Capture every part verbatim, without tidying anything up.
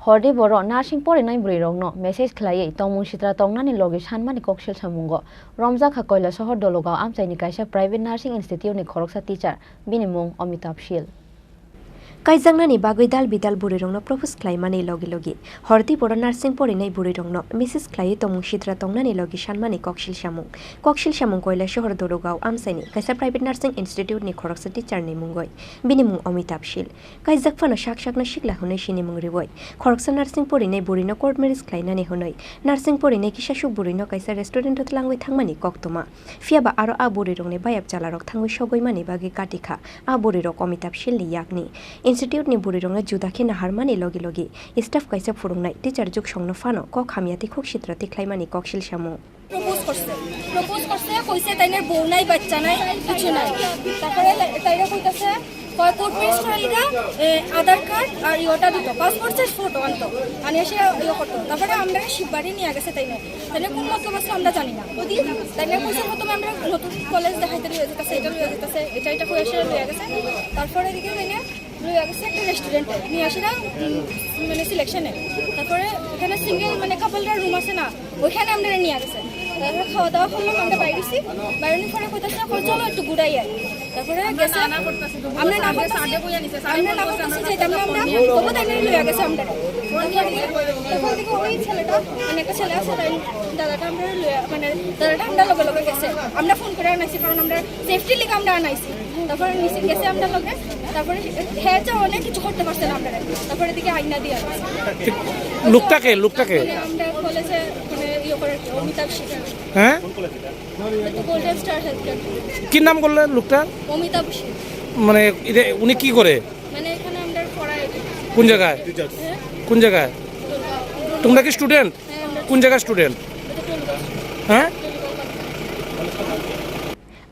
Hordi boro nursing porinai bwrwirokno message khlaiwi tongmung sitra tongnani logi sanmani koksil samungo romjakha Koilasohor Dologao amchaini kaisa private nursing institute ni khoroksa teacher, bini mung Amitabh Shil. Kaijaknani bagwi dal bidal bwrwirokno propose khlaimani logi logi hordi boro nursing porinai bwrwirokno message khlaiwi tongmung sitra tongnani logi sanmani koksil samung. Koksil samung Koilasohor Dologao amchaini kaisa private nursing institute ni khoroksa teacher ni mungwi, bini mung Amitabh Shil. Kaijak phano sak sakno sikla hwnwi sinimung riwi khoroksa nursing porinai bwrwino court marriage khlainani hwnwi nursing porinai kisasuk bwrwino kaisa restaurant o twlangwi thangmani koktwma. Phiyaba aro a bwrwirokni bayap chalarok thangwi sogwimani bagwi katikha a bwrwirok Amitabh Shilni yakni. Institute ni bwrwirokno juda khe naharmani logi logi staff kaisa phwrwngnai teacher Juksongno phano kok hamya tei khuk sitra tikhlaimani koksil samung. Propose করছে, প্রপোজ করছে, কইছে তাইনের বউ নাই, বাচ্চা নাই, কিছু নাই। তারপরে তাইরে কইতাছে, কয় কোর্ট ম্যারেজ করার লিগা, এ, আধার কার্ড আর ইওটা দিত, পাসপোর্ট সাইজ ফটো আনতো, আনিয়া সে ইয়ে করতো। তারপরে আমরা শিববাড়ি নিয়ে গেছে তাইনে। তাইনে কোন মতলব আছে আমরা জানি না। তাইনে কইছে প্রথমে আমরা নতুন কলেজ দেখাইতে লইয়া যেতেছে, এটা লইয়া যেতেছে, এটা এটা কইয়া সে লইয়া গেছে। তারপরে এদিকে তাইনে লইয়া গেছে একটা রেস্টুরেন্টে, নিয়ে আসে না, উম, মানে সিলেকশনে। তারপরে এখানে সিঙ্গেল মানে কাপলরা রুম আছে না, ওইখানে আমরা নিয়ে গেছে। তারপরে খাওয়া দাওয়া করলাম, আমরা বাইরেছি, বাইরে পরে কইতাছে, "এখন চলো একটু ঘুরাই আই।" তারপরে গেছে, আমরা না করতেছি, আমরা না করতেছি, যাইতাম না আমরা, তবু তাই নিয়ে লইয়া গেছে আমরা। তখন থেকে ওই ছেলেটা, মানে একটা ছেলে আছে, তাই দাদাটা আমরা লইয়া, মানে দাদাটা আমরা লগে লগে গেছে, আমরা ফোন করে আনাইছি, কারণ আমরা সেফটি লিগে আমরা আনাইছি। তারপরে নিচে গেছে আমরা লগে, তারপরে হ্যাঁ যে অনেক কিছু করতে পারছে না আমরা, তারপরে দিকে আইনা দিয়ে আসছে। লোকটাকে, লোকটাকে? মানে আমরা কলেজে মানে ইয়ে করে কি, অমিতাভ শিকার। হ্যাঁ? এটা তো গোল্ডেন স্টার হেলথ কেয়ার। কি নাম বললেন লোকটা? অমিতাভ শিকার। মানে এটা উনি কি করে? মানে এখানে আমরা পড়াই। কোন জায়গায়? হ্যাঁ? কোন জায়গায়? তোমরা কি স্টুডেন্ট? হ্যাঁ, আমরা কোন জায়গার স্টুডেন্ট? এটা টোলগা। হ্যাঁ?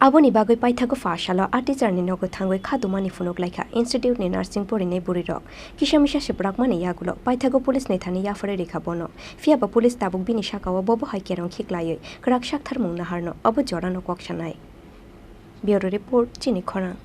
Aboni bagwi paithago pha salo a teacher ni nogo thangwi kha dumani phunuk laikha institute ni nursing porinai bwrwirok. Kisa misa swprakmani yagulo paithago police ni thani yapharwi rikha bono. Phiyaba police tabuk bini sakao bobo hai kerong khiklaiwi kwrak saktharmung naharno obo jorano kok sanai. Bureau Report, Chini Khorang.